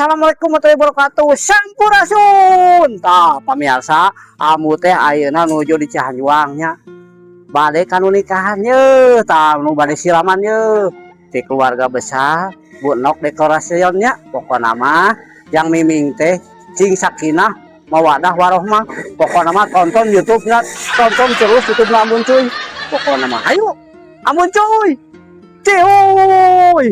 Assalamualaikum warahmatullahi wabarakatuh. Sampurasun. Tah, pamirsa, Ambu teh ayeuna nuju di Cihanjuang nya. Bade kanu nikahan ye, tah nu bade siraman ye. Di keluarga besar, Bu Nok dekorasionnya, pokokna mah yang miming teh cing sakinah mawadah warohmah. Pokokna mah tonton YouTube-nya, tonton terus YouTube Ambon cuy. Pokokna mah ayo. Ambon cuy. Cuy.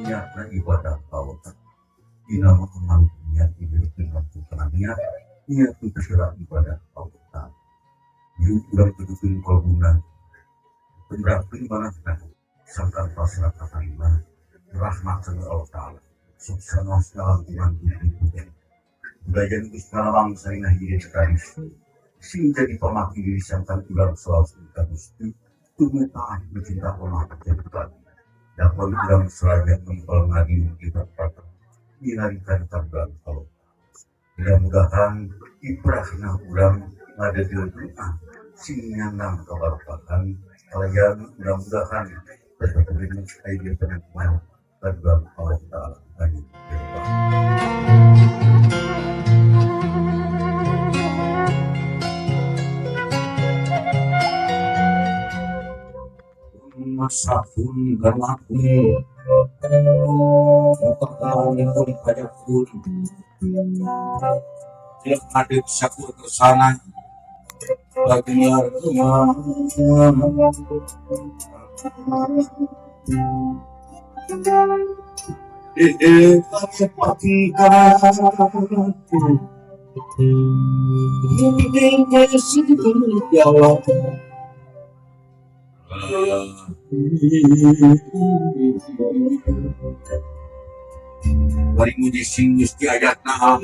Niatna ibadah Allah dina mah niat niat niat itu ibadah Allah. Yuk urang tutupin kolbuna pendamping banget sangkan pasrah katarima rahmat Allah Ta'ala subsana segala kurang budaya itu segala bangsa yang hiri sekali sing jadi pemaki diri sangkan urang selalu Gusti tuh mencinta Allah terjadi dapat urang selalu mempel ngadi kita patah dilarikan bulan Allah. Mudah-mudahan ibrahna urang ada di doa sing nyandang keberkatan kalian, mudah-mudahan berterima kasih teman-teman dalam Allah Ta'ala. Amin. Masakun berlaku pun pun tidak ada syakur ke sana bagi Bari muji sing Gusti ayatna.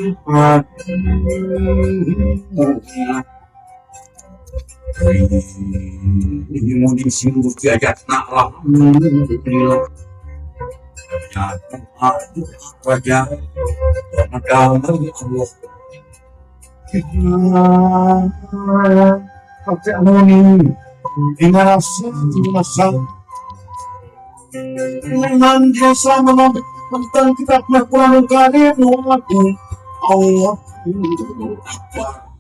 Bari muji sing Gusti ayatna alhamdulillah. Ya Raja Allah. Tentang kitab Al-Quran Karim Allah Akbar.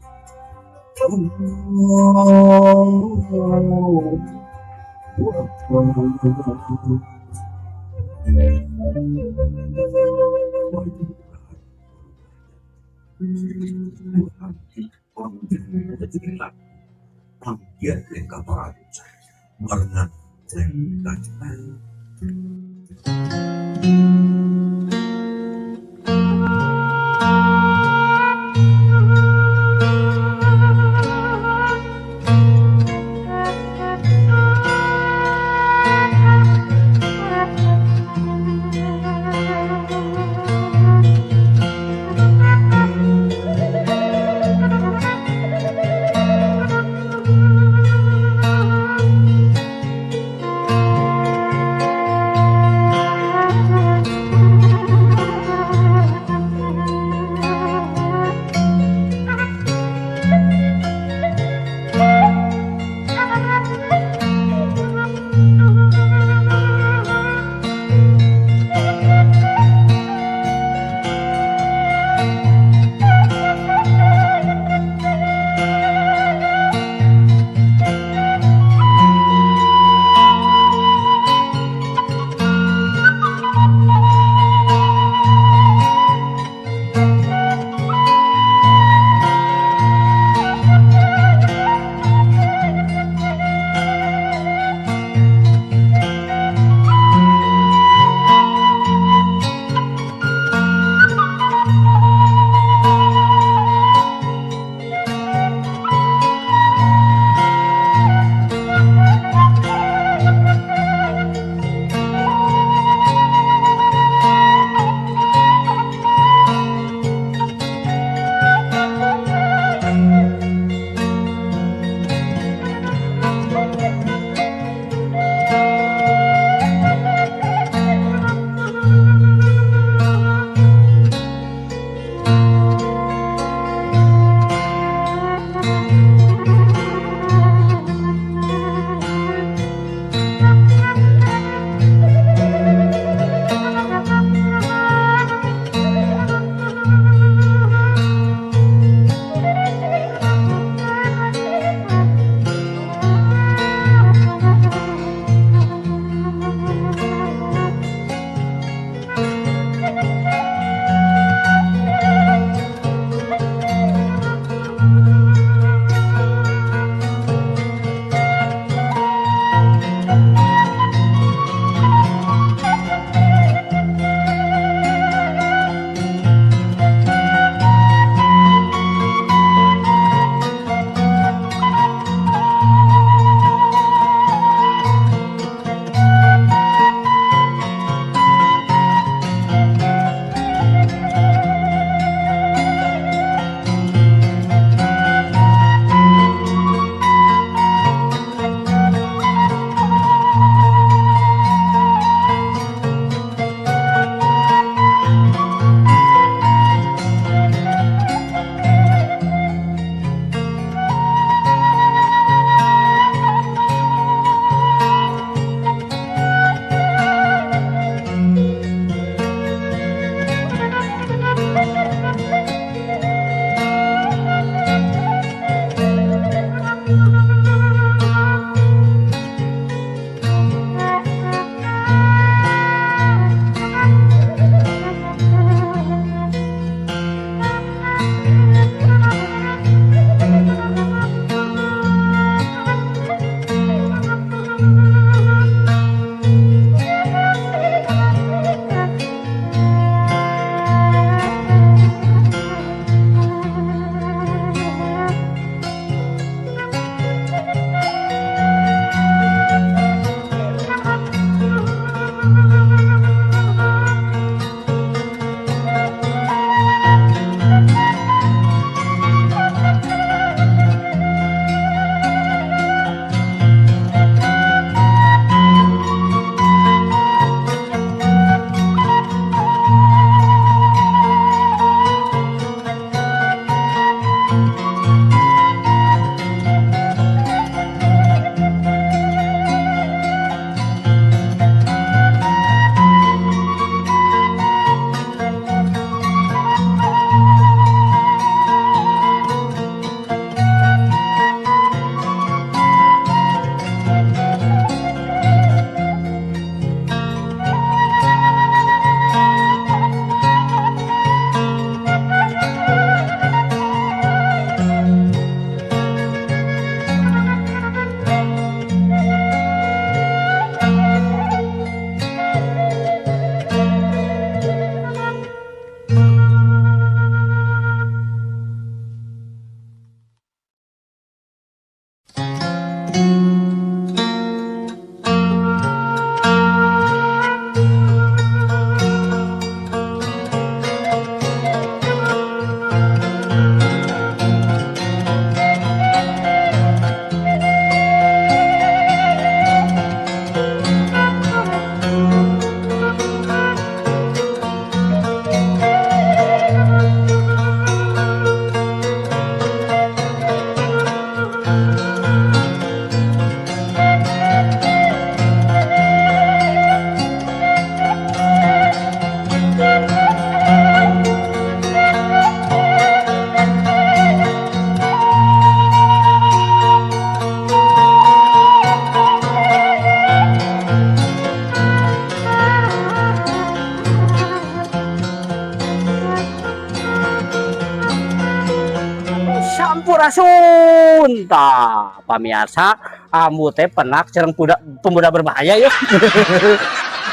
Sampurasun. Tah, pamirsa, ambu teh penak sareng pemuda berbahaya ya.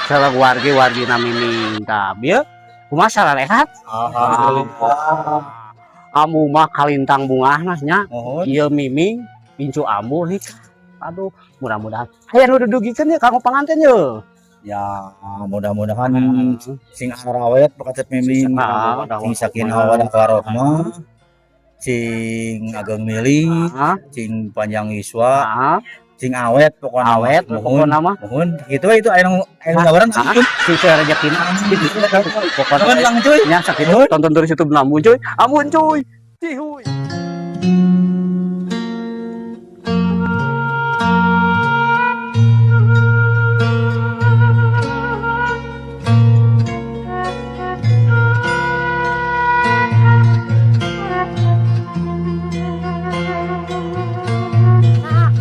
Sareng wargi-wargi Miming. Tah, bieu kumaha, sararehat? Alhamdulillah. Ambu mah kalintang bungahna nya. Mohon. Ieu Miming incu ambu nikah. Aduh, mudah-mudahan aya nu didugikeun ya kanggo panganten ye. Ya, mudah-mudahan sing arawet Pak Miming, sing sakinah mawaddah warahmah, sing ageng milik, sing panjang yuswa, sing awet pokoknya. Awet Mohon. Pokokna mah. Mohon. Gitu itu aya nu aya nu nawaran. Sing saya rezekina pokokna. Mohon, Kang Cuy. Nya sakitu, tonton terus YouTube Ambu cuy. Ampun cuy. Cihuy.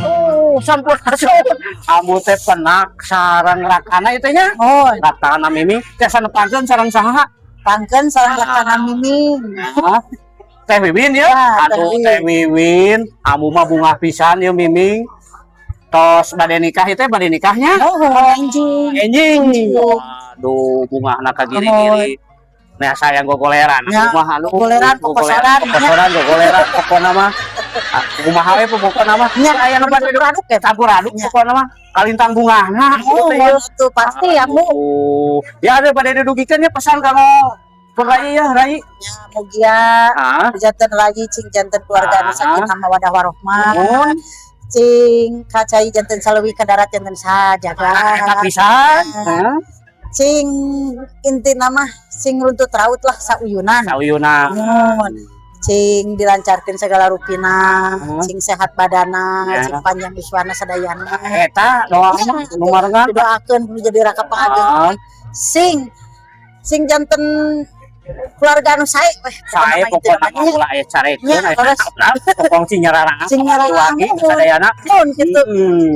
Oh, sampurasun. Ambu teh penak sareng rakana itu nya. Oh, Rakana Miming teh sanepangkeun sareng saha? Pangkeun sareng rakana Miming. Hah? Teh Wiwin ya? Ya, Teh Aduh, Wiwin. Teh Wiwin, ambu mah bungah pisan ya Miming. Tos bade nikah itu, bade nikahnya? Oh, anjing. Enjing. Aduh, bungahna ka giri-giri. Nah, sayang gogoleran. Ya, Kumaha lu? Gogoleran, poposoran. Poposoran, gogoleran, pokona mah. Ah, kumaha we pokona mah. Nya, Aya nu bade campur aduk ya. Campur aduk Ya. pokona mah. Kalintang bungahna. Oh, Gitu ya. itu pasti ya, Bu. Aduh. Ya ada pada didugikeun ya pesan kanggo Rai ya, Rai. Ya, mugia janten lagi cing janten keluarga anu sakinah mawadah warohmah. Mun Cing kacai janten saleuwi ka darat janten sajaga. Eta pisan. Hah? Cing intina mah sing runtut raut lah sauyunan. Sauyuna. Mun cing dilancarkeun segala rupina, cing sehat badana, cing panjang yuswana sadayana. Eta doa mah nu marengan. Didoakeun kudu jadi raka pangageng. Sing sing janten keluarga anu sae weh. Sae pokona pokona mah mah ulah aya carekeun Nya, aya terus. Pokong cing nyararang. Cing nyararang. Sadayana. Mun kitu.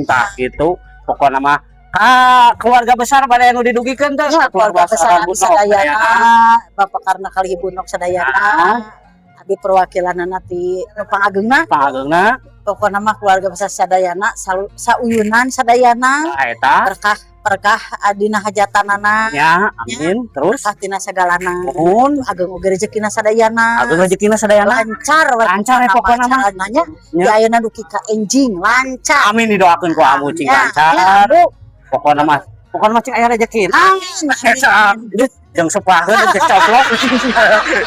Tah gitu. Pokona mah ka keluarga besar pada anu didugikeun teh. Ya, keluarga besar abdi sadayana, Bapak karena kali Ibu Nok sadayana. Abdi perwakilan ti nu pangagengna, Pangagengna. Pokona mah keluarga besar sadayana, sauyunan sadayana, Tah eta. Berkah berkah adina hajatanana, Ya, amin. Terus berkah tina sagalana. Nuhun. Ageng oge rezekina sadayana. Ageng rezekina sadayana. Lancar we. Lancar ya pokona mah. Nanya, Ya. di ayeuna dugi ka enjing lancar. Amin, didoakeun ku ambu cing Ya, lancar. ya, Bu. Pokona mah cing aya rezekina. Amin. Eta jeung sepaheun jeung coplok.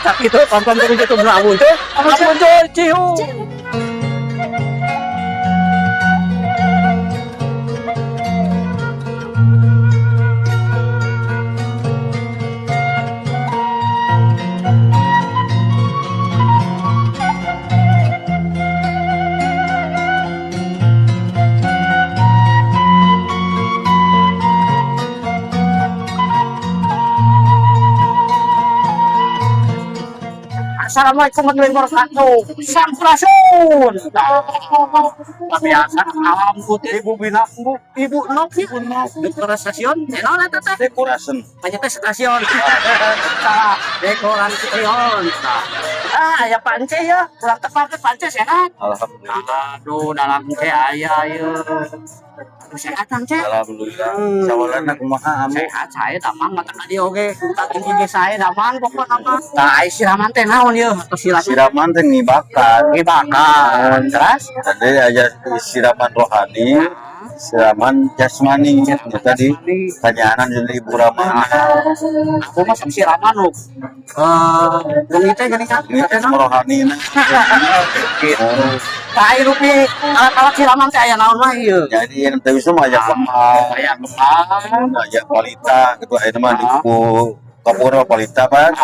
Tapi itu tonton terus YouTube ambu cuy. Ambu cuy, ciu. Assalamualaikum warahmatullahi wabarakatuh. Sampurasun. Biasa alam putih Ibu Bina Bu Ibu Nok Ibu Nok dekorasiun. Naon eta teh? Dekorasi. Banyak teh stasiun. Salah, dekorasi. Ah, aya pance ya. Kurang tepat ke pance sehat. Alhamdulillah. Aduh, dalam teh aya ieu. Aduh, sehat Kang Ce. Alhamdulillah. Sawalana kumaha ambu? Sehat saya damang mata tadi oge. Tadi oge saya damang pokokna mah. Tah, ai siraman teh naon ieu? Atau siraman Siraman teh ngibakan. Ngibakan. Terus Tadi aja siraman rohani, siraman jasmani. Ya, tadi tanyaan jadi Ibu Ramana. Aku mah sok siraman lu. Eh, geuning teh geuning kan. Ini teh rohani. Gitu. Tah, ai rupi alat-alat siraman teh aya naon wae ieu? Jadi yang tadi mah aya kembang, Aya kembang. Aya palita gitu aya mah di kapur palita pan.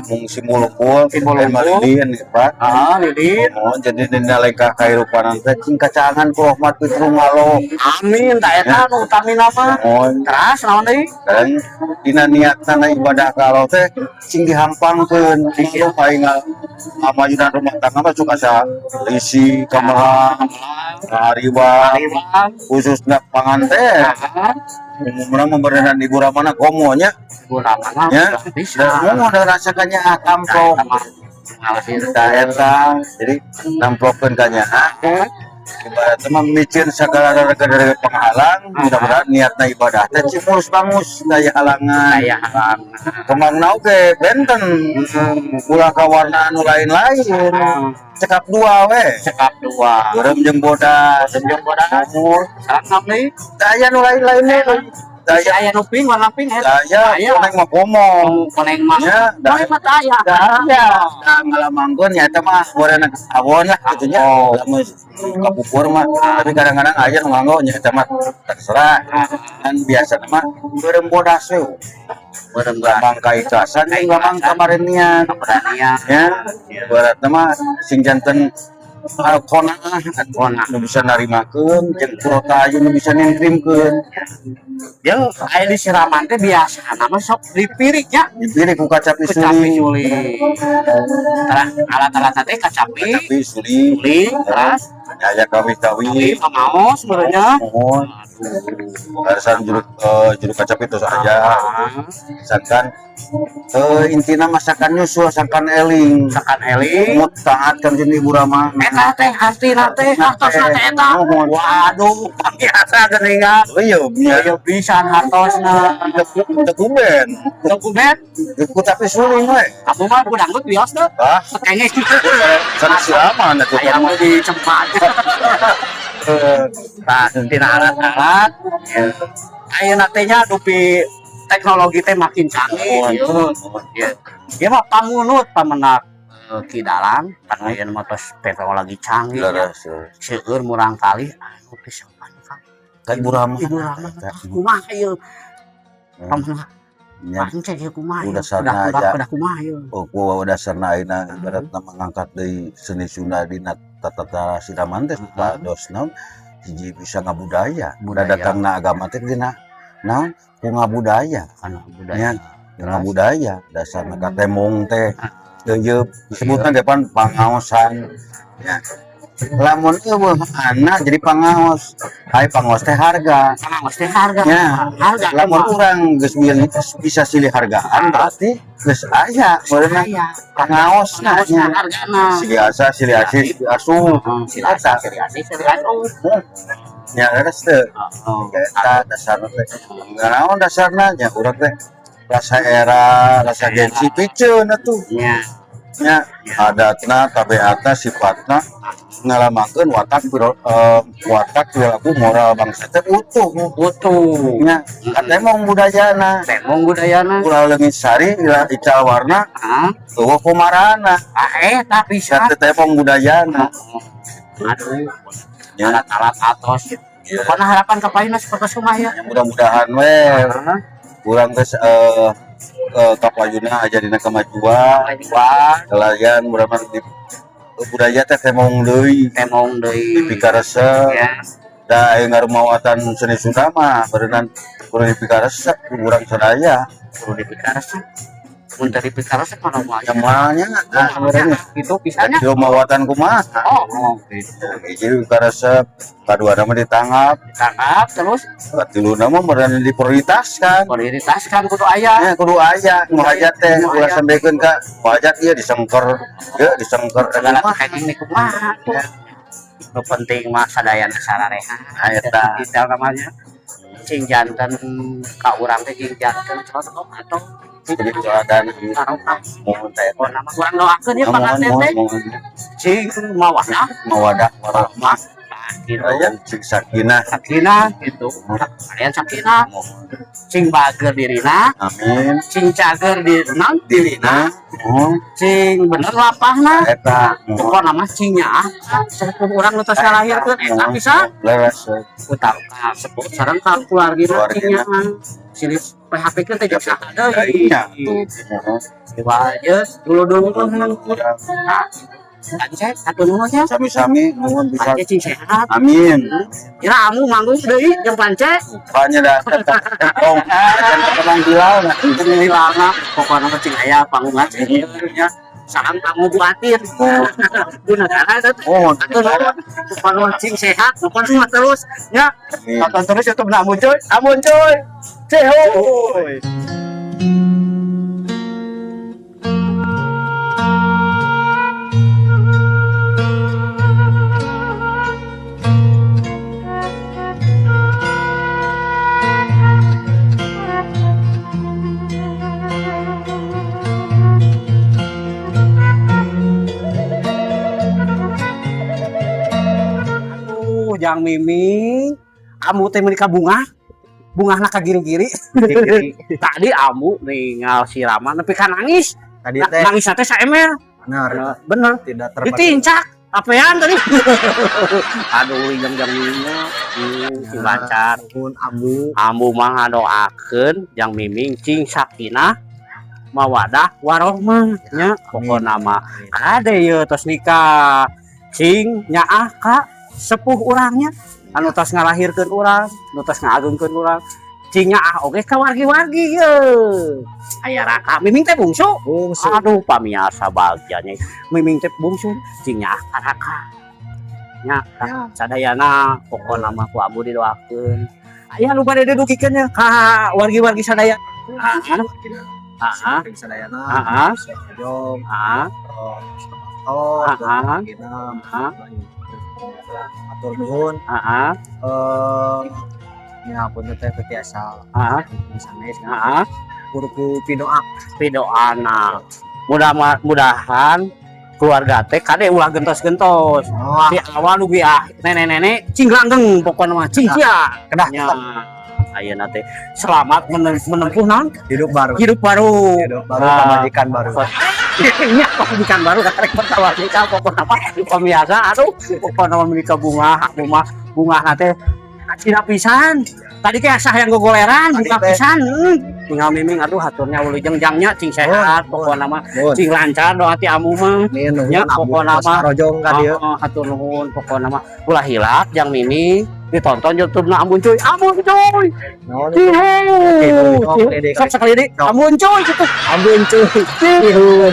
Mung simulukul, Simulukul. dan lilin gitu, Pak. Ah, lilin. Oh, jadi dina lengkah kahirupan teh cing kacangan ku rahmat pitru ngalo. Amin, tah eta nu utamina mah. Oh, Terus naon deui? dan dina niatna ibadah ka Allah teh cing dihampangkeun. Itu paling ngamajunan rumah tangga mah suka asa isi kamelang, hariwang, khususnya panganten. Umumna memberenang ibu ramana komo nya. Ibu ramana Ya. bisa. Dan semua udah rasakannya amplop. Tah eta, jadi namplokeun ka nyaah. Ibaratnya mah miceun sagala rega penghalang, mudah-mudahan niatna ibadah teh cing mulus bangus, daya halangan. Aya halangan. Kembangna oge benten. Ulah ka warna anu lain-lain. Cekap dua we. Cekap dua. Beureum jeung bodas. Jeung bodas. Umur. Sareng deui. Daya nu lain-lain we. Daya Aya nu pink, warna pink eta. daya Aya. koneng mah komo. Koneng mah. Ya, Koneng mah teu aya. Daya. Nah, ngalamangkeun nya eta mah warna awon lah kitu nya. Oh. Lamun kapupur mah, tapi kadang-kadang aya nu nganggo nya eta mah terserah. Kan biasa mah beureum bodas we. Beureum bodas. Lambang kaikhlasan jeung lambang kamarenian. Keberanian. Ya, ibaratna mah sing janten qanaah Qanaah. Nu bisa narimakeun jeung qurrota ayun nu bisa ningkrimkeun. Ya, aya di siraman teh biasa mah sok dipirik nya. Dipilih ku kacapi Kecapi suling. Suling. Tah, alat-alat teh kacapi, Kacapi suling. Suling, terus aya kawi-kawi. kawi pamaos sebenarnya. Mohon barisan juru juru kacapi terus aja sangkan intina masakan nyusul sangkan eling. Sangkan eling. Mut taat kan jeung Ibu Rama. Eta teh artina teh, hartosna teh eta. Mohon. Waduh, biasa geuningan. Oh iya, nya. Ieu pisan hartosna. Dokumen. Dokumen. Ku tapi suling we. Kamu mah ku dangdut bios teu. Ah, Kayaknya sana siraman atuh. Aya mah di cempat. Tah, tina alat-alat. Ayeuna teh nya dupi teknologi teh makin canggih. Ya. Ya mah pamunut pamenak Ki Dalang kan ayeuna mah tos teknologi canggih ya. Leres. Seueur murang kali anu teh sopan ka Ka Ibu Rama. Ibu Rama kumaha ieu? Pamenak Nya. pancen ieu kumaha ieu? Udah sana Udah aja. Udah kumaha ieu? Oh, ku dasarna ayeuna ibaratna mengangkat deui seni Sunda dina tata cara siraman teh supados naon hiji bisa ngabudaya. Budaya. Datangna agama teh dina naon ku ngabudaya. Kana budaya. Nya, ngabudaya dasarna katemong teh teuyeub disebutna depan pangaosan. Ya. Lamun eueuh anak jadi pangaos. Hai pangaos teh harga. Pangaos teh harga. Ya. Harga. Lamun urang geus bisa silih hargaan berarti geus aya meureunna Aya. pangaosna Pangaosna nya. hargana. Silih asa, silih asih, silih asuh. Silih asah, silih asih, silih asuh. Nya leres teu. Oh. Eta dasarna teh. Naon dasarna nya urang teh rasa era, rasa gengsi piceun atuh. Nya. Nya adatna, tabiatna, sifatna ngalamangkeun watak watak perilaku moral bangsa teh utuh. Utuh. Nya katemong budayana. Temong budayana. Ulah leungit sari, ulah ical warna, Ah, eueuh kumarana. ah eta pisan. Teu temong budayana. Aduh, Ya. alat-alat atos. Ya. Pokoknya harapan ka payuna seperti kumaha ya? Mudah-mudahan we urang geus kapayuna aya dina kemajuan. Wah, Kelayan mudah-mudahan di budaya teh temong deui. Temong deui. Dipikaresep. Ya. Da aya ngarumawatan seni Sunda mah berenang kudu dipikaresep ku urang sadaya. Kudu dipikaresep. Mun teu dipikaresep mana moal. Ya moalnya nah sebenarnya Gitu pisannya. rumawatan kumaha. Oh, gitu. Hiji dipikaresep, kaduana mah ditangkap, Ditangkap terus katiluna mah berenang diprioritaskan. Prioritaskan kudu aya. Ya kudu aya nu hajat teh Nu ulah hajat. sampekeun ka nu hajat ieu disengker, ieu disengker Segala mah. Kayak gini kumaha tuh. Nu penting mah sadayana sarareha. Eta. Detail namanya. Cing janten ka urang teh cing janten contoh atau Jadi keadaan barokah. Mohon teh. Oh, nama kurang doakeun ya Mohon panganten mohon teh. mohon. Cing mawadah Mawadah warahmah. Nah, gitu. Aya cing sakinah. Sakinah gitu. Kalian sakinah, cing bager dirina, Amin. Cing cager di naon dirina, Mohon cing bener lapahna. Eta mohon. Pokokna mah cing nyaah sepuh urang nu tos ngalahirkeun eta bisa Leres. Utara sepuh sareng ka keluargina cing nyaah. Silih PHP keun teh jeung saha deui. Iya tuh. Mohon. Dewa aja dulu-dulu nah, Pancet, satu nuhunnya. Sami-sami nuhun bisa. Pancet cing sehat. Amin. Kira amu manggung deui jeung pancet. Pokoknya dah tong acan ketemu hilal nah. Hilangna pokokna mah cing aya panggungan nya. Salam kamu buatin. Bu negara teh. Mohon. Atur nuhun. Pokokna cing sehat, pokokna mah terus nya. Amin. Tonton terus YouTube Amun cuy. Amun cuy. Cehoy. Jang Miming. Ambu teh meuni ka bungah. Bungahna ka giri-giri. Tadi ambu ningal siraman nepi ka nangis. Tadi teh Nangis teh saemer. Benar. Bener. Tidak terbagi. Ditincak. Apean tadi? Aduh, jang jang Miming si lancar. Nuhun, ambu. Ambu mah ngadoakeun Jang Miming cing sakinah mawadah warohmah nya, pokona mah kade ye tos nikah cing nyaah ka sepuh urangnya anu tos ngalahirkeun urang, nu tos ngaagungkeun urang, cing nyaah oge ka wargi-wargi ye aya raka. Miming teh bungsu. Bungsu. Aduh, pamiarsa, bahagianya Miming teh bungsu, cing nyaah ka raka nya sadayana. Pokona mah ku ambu didoakeun aya nu bade didugikeun nya ka wargi-wargi sadaya. Ah. Sadayana. Jom. Oh, atur nuhun. Ya pun teh biasa sanes ku pidoa. Pidoana mudah-mudahan keluarga teh kade ulah gentos-gentos. Oh, di awal dugi ah nenek-nenek cing langgeng, pokoknya mah cing sia. Kedah. Nya ayeuna teh selamat menempuh naon? Hidup baru. Hidup baru. Hidup baru. Ah. Pamajikan baru. Nya pamajikan baru karek pertama nikah. Pokoknya mah pemirsa, aduh, pokoknya mah menikah bunga, aku mah bunga teh cina pisan. Tadi kayak sah yang gogoleran. Tadi Buka teh. pisan. Tinggal Miming, aduh, haturnya wilujeng jangnya, cing sehat pokoknya mah. Nuhun. Cing lancar doa ti ambu mah. Amin, nuhun. Ya, Ambu pokokna mah. rojong ka dieu. Oh, hatur nuhun. Pokoknya mah ulah hilap Jang Miming ditonton YouTube na Ambun Cuy, Ambun Cuy. Naon? Cihu. Oke, deh, Sok sekali deh, Ambun Cuy gitu. Ambun Cuy. Cihu.